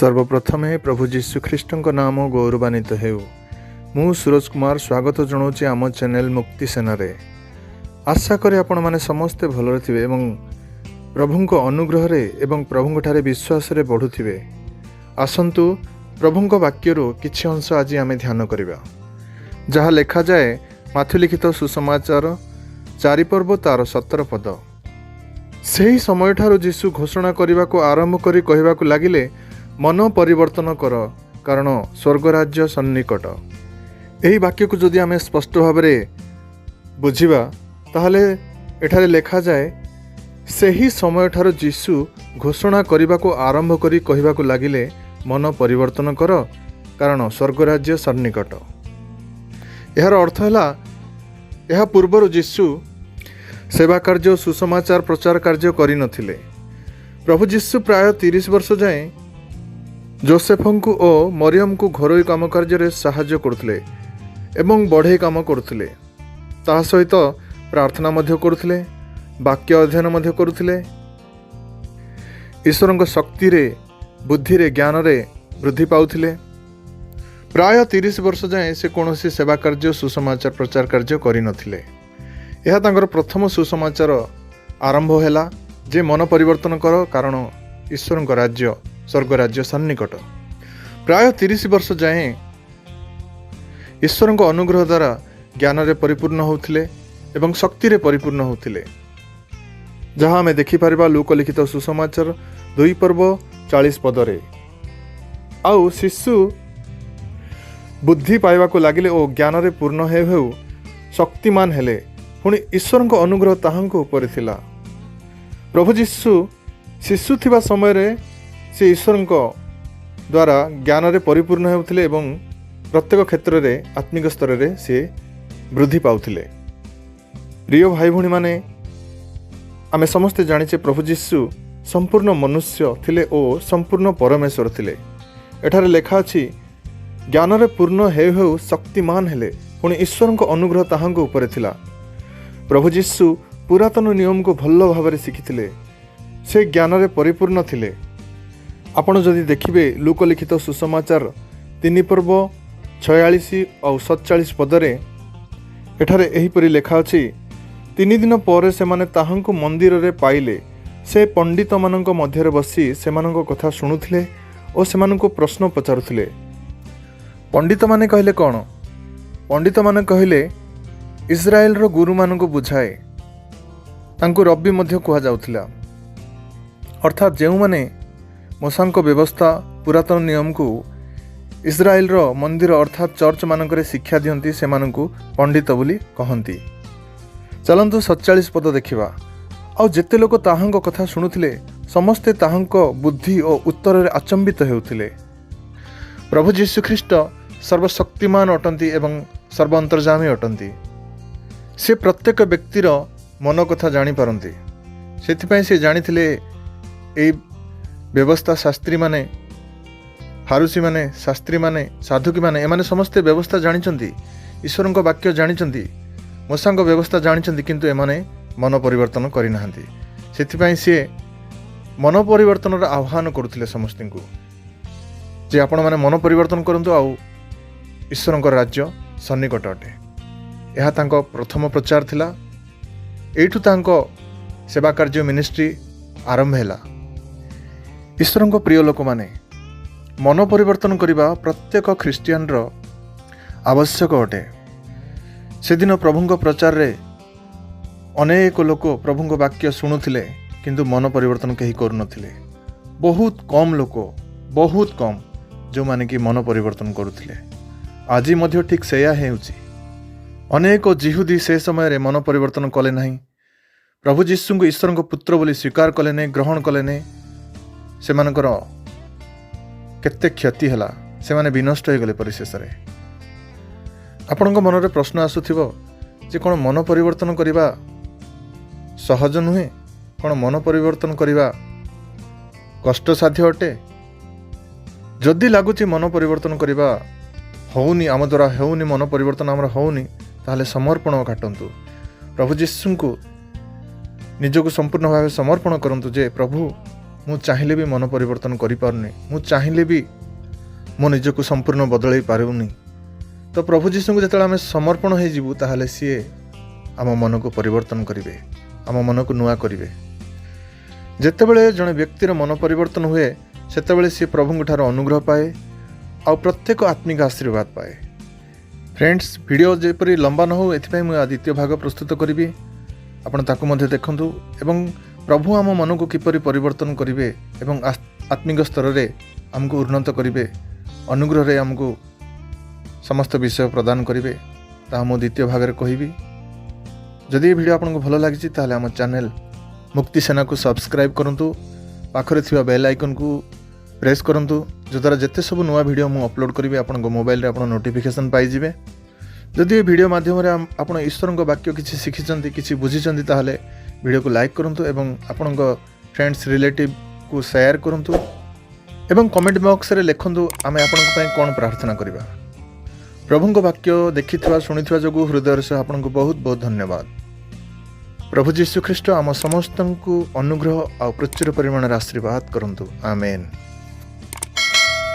ସର୍ବପ୍ରଥମେ ପ୍ରଭୁ ଯୀଶୁଖ୍ରୀଷ୍ଟଙ୍କ ନାମ ଗୌରବାନ୍ୱିତ ହେଉ। ମୁଁ ସୁରଜ କୁମାର ସ୍ୱାଗତ ଜଣାଉଛି ଆମ ଚ୍ୟାନେଲ ମୁକ୍ତି ସେନାରେ। ଆଶା କରେ ଆପଣମାନେ ସମସ୍ତେ ଭଲରେ ଥିବେ ଏବଂ ପ୍ରଭୁଙ୍କ ଅନୁଗ୍ରହରେ ଏବଂ ପ୍ରଭୁଙ୍କଠାରେ ବିଶ୍ୱାସରେ ବଢ଼ୁଥିବେ। ଆସନ୍ତୁ, ପ୍ରଭୁଙ୍କ ବାକ୍ୟରୁ କିଛି ଅଂଶ ଆଜି ଆମେ ଧ୍ୟାନ କରିବା, ଯାହା ଲେଖାଯାଏ ମାଥିଉ ଲିଖିତ ସୁସମାଚାର 4 ପର୍ବ ତାର 17 ପଦ। ସେହି ସମୟଠାରୁ ଯୀଶୁ ଘୋଷଣା କରିବାକୁ ଆରମ୍ଭ କରି କହିବାକୁ ଲାଗିଲେ, "ମନ ପରିବର୍ତ୍ତନ କର, କାରଣ ସ୍ୱର୍ଗରାଜ୍ୟ ସନ୍ନିକଟ।" ଏହି ବାକ୍ୟକୁ ଯଦି ଆମେ ସ୍ପଷ୍ଟ ଭାବରେ ବୁଝିବା, ତାହେଲେ ଏଠାରେ ଲେଖାଯାଏ, ସେହି ସମୟଠାରୁ ଯୀଶୁ ଘୋଷଣା କରିବାକୁ ଆରମ୍ଭ କରି କହିବାକୁ ଲାଗିଲେ, "ମନ ପରିବର୍ତ୍ତନ କର, କାରଣ ସ୍ୱର୍ଗରାଜ୍ୟ ସନ୍ନିକଟ।" ଏହାର ଅର୍ଥ ହେଲା, ଏହା ପୂର୍ବରୁ ଯୀଶୁ ସେବା କାର୍ଯ୍ୟ, ସୁସମାଚାର ପ୍ରଚାର କାର୍ଯ୍ୟ କରିନଥିଲେ। ପ୍ରଭୁ ଯୀଶୁ ପ୍ରାୟ 30 ବର୍ଷ ଯାଏଁ ଜୋସେଫଙ୍କୁ ଓ ମରିୟମଙ୍କୁ ଘରୋଇ କାମ କାର୍ଯ୍ୟରେ ସାହାଯ୍ୟ କରୁଥିଲେ ଏବଂ ବଢ଼େଇ କାମ କରୁଥିଲେ। ତାହା ସହିତ ପ୍ରାର୍ଥନା ମଧ୍ୟ କରୁଥିଲେ, ବାକ୍ୟ ଅଧ୍ୟୟନ ମଧ୍ୟ କରୁଥିଲେ। ଈଶ୍ୱରଙ୍କ ଶକ୍ତିରେ, ବୁଦ୍ଧିରେ, ଜ୍ଞାନରେ ବୃଦ୍ଧି ପାଉଥିଲେ। ପ୍ରାୟ 30 ବର୍ଷ ଯାଏଁ ସେ କୌଣସି ସେବା କାର୍ଯ୍ୟ, ସୁସମାଚାର ପ୍ରଚାର କାର୍ଯ୍ୟ କରିନଥିଲେ। ଏହା ତାଙ୍କର ପ୍ରଥମ ସୁସମାଚାର ଆରମ୍ଭ ହେଲା ଯେ ମନ ପରିବର୍ତ୍ତନ କର, କାରଣ ଈଶ୍ୱରଙ୍କ ରାଜ୍ୟ, ସ୍ୱର୍ଗ ରାଜ୍ୟ ସନ୍ନିକଟ। ପ୍ରାୟ 30 ବର୍ଷ ଯାଏଁ ଈଶ୍ୱରଙ୍କ ଅନୁଗ୍ରହ ଦ୍ୱାରା ଜ୍ଞାନରେ ପରିପୂର୍ଣ୍ଣ ହେଉଥିଲେ ଏବଂ ଶକ୍ତିରେ ପରିପୂର୍ଣ୍ଣ ହେଉଥିଲେ, ଯାହା ଆମେ ଦେଖିପାରିବା ଲୂକ ଲିଖିତ ସୁସମାଚାର 2 ପର୍ବ 40 ପଦରେ। ଆଉ ଶିଶୁ ବୁଦ୍ଧି ପାଇବାକୁ ଲାଗିଲେ ଓ ଜ୍ଞାନରେ ପୂର୍ଣ୍ଣ ହେଉ ହେଉ ଶକ୍ତିମାନ ହେଲେ। ପୁଣି ଈଶ୍ୱରଙ୍କ ଅନୁଗ୍ରହ ତାହାଙ୍କ ଉପରେ ଥିଲା। ପ୍ରଭୁ ଯୀଶୁ ଶିଶୁ ଥିବା ସମୟରେ ସେ ଈଶ୍ୱରଙ୍କ ଦ୍ୱାରା ଜ୍ଞାନରେ ପରିପୂର୍ଣ୍ଣ ହେଉଥିଲେ ଏବଂ ପ୍ରତ୍ୟେକ କ୍ଷେତ୍ରରେ ଆତ୍ମିକ ସ୍ତରରେ ସେ ବୃଦ୍ଧି ପାଉଥିଲେ। ପ୍ରିୟ ଭାଇ ଭଉଣୀମାନେ, ଆମେ ସମସ୍ତେ ଜାଣିଛେ, ପ୍ରଭୁ ଯୀଶୁ ସମ୍ପୂର୍ଣ୍ଣ ମନୁଷ୍ୟ ଥିଲେ ଓ ସମ୍ପୂର୍ଣ୍ଣ ପରମେଶ୍ୱର ଥିଲେ। ଏଠାରେ ଲେଖା ଅଛି, ଜ୍ଞାନରେ ପୂର୍ଣ୍ଣ ହେଉ ହେଉ ଶକ୍ତିମାନ ହେଲେ, ପୁଣି ଈଶ୍ୱରଙ୍କ ଅନୁଗ୍ରହ ତାହାଙ୍କ ଉପରେ ଥିଲା। ପ୍ରଭୁ ଯୀଶୁ ପୁରାତନ ନିୟମକୁ ଭଲ ଭାବରେ ଶିଖିଥିଲେ। ସେ ଜ୍ଞାନରେ ପରିପୂର୍ଣ୍ଣ ଥିଲେ। ଆପଣ ଯଦି ଦେଖିବେ, ଲୂକ ଲିଖିତ ସୁସମାଚାର 3 ପର୍ବ 46 ଆଉ 47 ପଦରେ ଏଠାରେ ଏହିପରି ଲେଖା ଅଛି, 3 ଦିନ ପରେ ସେମାନେ ତାହାଙ୍କୁ ମନ୍ଦିରରେ ପାଇଲେ। ସେ ପଣ୍ଡିତମାନଙ୍କ ମଧ୍ୟରେ ବସି ସେମାନଙ୍କ କଥା ଶୁଣୁଥିଲେ ଓ ସେମାନଙ୍କୁ ପ୍ରଶ୍ନ ପଚାରୁଥିଲେ। ପଣ୍ଡିତମାନେ କହିଲେ କ'ଣ? ପଣ୍ଡିତମାନେ କହିଲେ ଇସ୍ରାଏଲର ଗୁରୁମାନଙ୍କୁ ବୁଝାଏ। ତାଙ୍କୁ ରବି ମଧ୍ୟ କୁହାଯାଉଥିଲା। ଅର୍ଥାତ୍ ଯେଉଁମାନେ ମୋଶାଙ୍କ ବ୍ୟବସ୍ଥା, ପୁରାତନ ନିୟମକୁ ଇସ୍ରାଏଲର ମନ୍ଦିର ଅର୍ଥାତ୍ ଚର୍ଚ୍ଚମାନଙ୍କରେ ଶିକ୍ଷା ଦିଅନ୍ତି, ସେମାନଙ୍କୁ ପଣ୍ଡିତ ବୋଲି କହନ୍ତି। ଚାଲନ୍ତୁ, 47 ପଦ ଦେଖିବା। ଆଉ ଯେତେ ଲୋକ ତାହାଙ୍କ କଥା ଶୁଣୁଥିଲେ, ସମସ୍ତେ ତାହାଙ୍କ ବୁଦ୍ଧି ଓ ଉତ୍ତରରେ ଆଚମ୍ବିତ ହେଉଥିଲେ। ପ୍ରଭୁ ଯୀଶୁଖ୍ରୀଷ୍ଟ ସର୍ବଶକ୍ତିମାନ ଅଟନ୍ତି ଏବଂ ସର୍ବ ଅନ୍ତର୍ଯାମୀ ଅଟନ୍ତି। ସେ ପ୍ରତ୍ୟେକ ବ୍ୟକ୍ତିର ମନ କଥା ଜାଣିପାରନ୍ତି। ସେଥିପାଇଁ ସେ ଜାଣିଥିଲେ, ଏଇ ବ୍ୟବସ୍ଥା ଶାସ୍ତ୍ରୀମାନେ, ଫାରୁସୀମାନେ, ଶାସ୍ତ୍ରୀମାନେ, ସାଦ୍ଦୂକୀମାନେ, ଏମାନେ ସମସ୍ତେ ବ୍ୟବସ୍ଥା ଜାଣିଛନ୍ତି, ଈଶ୍ୱରଙ୍କ ବାକ୍ୟ ଜାଣିଛନ୍ତି, ମୋଶାଙ୍କ ବ୍ୟବସ୍ଥା ଜାଣିଛନ୍ତି, କିନ୍ତୁ ଏମାନେ ମନ ପରିବର୍ତ୍ତନ କରିନାହାନ୍ତି। ସେଥିପାଇଁ ସିଏ ମନ ପରିବର୍ତ୍ତନର ଆହ୍ୱାନ କରୁଥିଲେ ସମସ୍ତଙ୍କୁ ଯେ ଆପଣମାନେ ମନ ପରିବର୍ତ୍ତନ କରନ୍ତୁ ଆଉ ଈଶ୍ୱରଙ୍କ ରାଜ୍ୟ ସନ୍ନିକଟ ଅଟେ। ଏହା ତାଙ୍କ ପ୍ରଥମ ପ୍ରଚାର ଥିଲା। ଏଇଠୁ ତାଙ୍କ ସେବା କାର୍ଯ୍ୟ, ମିନିଷ୍ଟ୍ରି ଆରମ୍ଭ ହେଲା। ଈଶ୍ୱରଙ୍କ ପ୍ରିୟ ଲୋକମାନେ, ମନ ପରିବର୍ତ୍ତନ କରିବା ପ୍ରତ୍ୟେକ ଖ୍ରୀଷ୍ଟିଆନର ଆବଶ୍ୟକ ଅଟେ। ସେଦିନ ପ୍ରଭୁଙ୍କ ପ୍ରଚାରରେ ଅନେକ ଲୋକ ପ୍ରଭୁଙ୍କ ବାକ୍ୟ ଶୁଣୁଥିଲେ, କିନ୍ତୁ ମନ ପରିବର୍ତ୍ତନ କେହି କରୁନଥିଲେ। ବହୁତ କମ୍ ଲୋକ, ବହୁତ କମ୍, ଯେଉଁମାନେ କି ମନ ପରିବର୍ତ୍ତନ କରୁଥିଲେ। ଆଜି ମଧ୍ୟ ଠିକ୍ ସେଇଆ ହେଉଛି। ଅନେକ ଯିହୁଦୀ ସେ ସମୟରେ ମନ ପରିବର୍ତ୍ତନ କଲେ ନାହିଁ। ପ୍ରଭୁ ଯୀଶୁଙ୍କୁ ଈଶ୍ୱରଙ୍କ ପୁତ୍ର ବୋଲି ସ୍ୱୀକାର କଲେ ନାହିଁ, ଗ୍ରହଣ କଲେ ନାହିଁ। ସେମାନଙ୍କର କେତେ କ୍ଷତି ହେଲା। ସେମାନେ ବିନଷ୍ଟ ହୋଇଗଲେ ପରିଶେଷରେ। ଆପଣଙ୍କ ମନରେ ପ୍ରଶ୍ନ ଆସୁଥିବ ଯେ କ'ଣ ମନ ପରିବର୍ତ୍ତନ କରିବା ସହଜ ନୁହେଁ? କ'ଣ ମନ ପରିବର୍ତ୍ତନ କରିବା କଷ୍ଟସାଧ୍ୟ ଅଟେ? ଯଦି ଲାଗୁଛି ମନ ପରିବର୍ତ୍ତନ କରିବା ହେଉନି, ଆମ ଦ୍ୱାରା ହେଉନି, ମନ ପରିବର୍ତ୍ତନ ଆମର ହେଉନି, ତାହେଲେ ସମର୍ପଣ କାଟନ୍ତୁ। ପ୍ରଭୁ ଯୀଶୁଙ୍କୁ ନିଜକୁ ସମ୍ପୂର୍ଣ୍ଣ ଭାବେ ସମର୍ପଣ କରନ୍ତୁ ଯେ ପ୍ରଭୁ ମୁଁ ଚାହିଁଲେ ବି ମନ ପରିବର୍ତ୍ତନ କରିପାରୁନି, ମୁଁ ଚାହିଁଲେ ବି ମୋ ନିଜକୁ ସମ୍ପୂର୍ଣ୍ଣ ବଦଳାଇ ପାରୁନି। ତ ପ୍ରଭୁ ଯୀଶୁଙ୍କୁ ଯେତେବେଳେ ଆମେ ସମର୍ପଣ ହେଇଯିବୁ, ତାହେଲେ ସିଏ ଆମ ମନକୁ ପରିବର୍ତ୍ତନ କରିବେ, ଆମ ମନକୁ ନୂଆ କରିବେ। ଯେତେବେଳେ ଜଣେ ବ୍ୟକ୍ତିର ମନ ପରିବର୍ତ୍ତନ ହୁଏ, ସେତେବେଳେ ସିଏ ପ୍ରଭୁଙ୍କ ଠାରୁ ଅନୁଗ୍ରହ ପାଏ ଆଉ ପ୍ରତ୍ୟେକ ଆତ୍ମିକ ଆଶୀର୍ବାଦ ପାଏ। ଫ୍ରେଣ୍ଡସ୍, ଭିଡ଼ିଓ ଯେପରି ଲମ୍ବା ନ ହେଉ, ଏଥିପାଇଁ ମୁଁ ଦ୍ୱିତୀୟ ଭାଗ ପ୍ରସ୍ତୁତ କରିବି। ଆପଣ ତାକୁ ମଧ୍ୟ ଦେଖନ୍ତୁ ଏବଂ ପ୍ରଭୁ ଆମ ମନକୁ କିପରି ପରିବର୍ତ୍ତନ କରିବେ ଏବଂ ଆତ୍ମିକ ସ୍ତରରେ ଆମକୁ ଉନ୍ନତ କରିବେ, ଅନୁଗ୍ରହରେ ଆମକୁ ସମସ୍ତ ବିଷୟ ପ୍ରଦାନ କରିବେ, ତାହା ମୁଁ ଦ୍ୱିତୀୟ ଭାଗରେ କହିବି। ଯଦି ଏ ଭିଡ଼ିଓ ଆପଣଙ୍କୁ ଭଲ ଲାଗିଛି, ତାହେଲେ ଆମ ଚ୍ୟାନେଲ୍ ମୁକ୍ତି ସେନାକୁ ସବସ୍କ୍ରାଇବ୍ କରନ୍ତୁ, ପାଖରେ ଥିବା ବେଲ୍ ଆଇକନ୍କୁ ପ୍ରେସ୍ କରନ୍ତୁ, ଯଦ୍ୱାରା ଯେତେ ସବୁ ନୂଆ ଭିଡ଼ିଓ ମୁଁ ଅପଲୋଡ଼ କରିବି, ଆପଣଙ୍କ ମୋବାଇଲରେ ଆପଣ ନୋଟିଫିକେସନ୍ ପାଇଯିବେ। ଯଦି ଏ ଭିଡ଼ିଓ ମାଧ୍ୟମରେ ଆପଣ ଈଶ୍ୱରଙ୍କ ବାକ୍ୟ କିଛି ଶିଖିଛନ୍ତି, କିଛି ବୁଝିଛନ୍ତି, ତାହେଲେ ଭିଡ଼ିଓକୁ ଲାଇକ୍ କରନ୍ତୁ ଏବଂ ଆପଣଙ୍କ ଫ୍ରେଣ୍ଡସ୍, ରିଲେଟିଭ୍କୁ ସେୟାର କରନ୍ତୁ ଏବଂ କମେଣ୍ଟ ବକ୍ସରେ ଲେଖନ୍ତୁ, ଆମେ ଆପଣଙ୍କ ପାଇଁ କ'ଣ ପ୍ରାର୍ଥନା କରିବା। ପ୍ରଭୁଙ୍କ ବାକ୍ୟ ଦେଖିଥିବା, ଶୁଣିଥିବା ଯୋଗୁଁ ହୃଦୟର ସହ ଆପଣଙ୍କୁ ବହୁତ ବହୁତ ଧନ୍ୟବାଦ। ପ୍ରଭୁ ଯୀଶୁ ଖ୍ରୀଷ୍ଟ ଆମ ସମସ୍ତଙ୍କୁ ଅନୁଗ୍ରହ ଆଉ ପ୍ରଚୁର ପରିମାଣରେ ଆଶୀର୍ବାଦ କରନ୍ତୁ। ଆମେନ୍।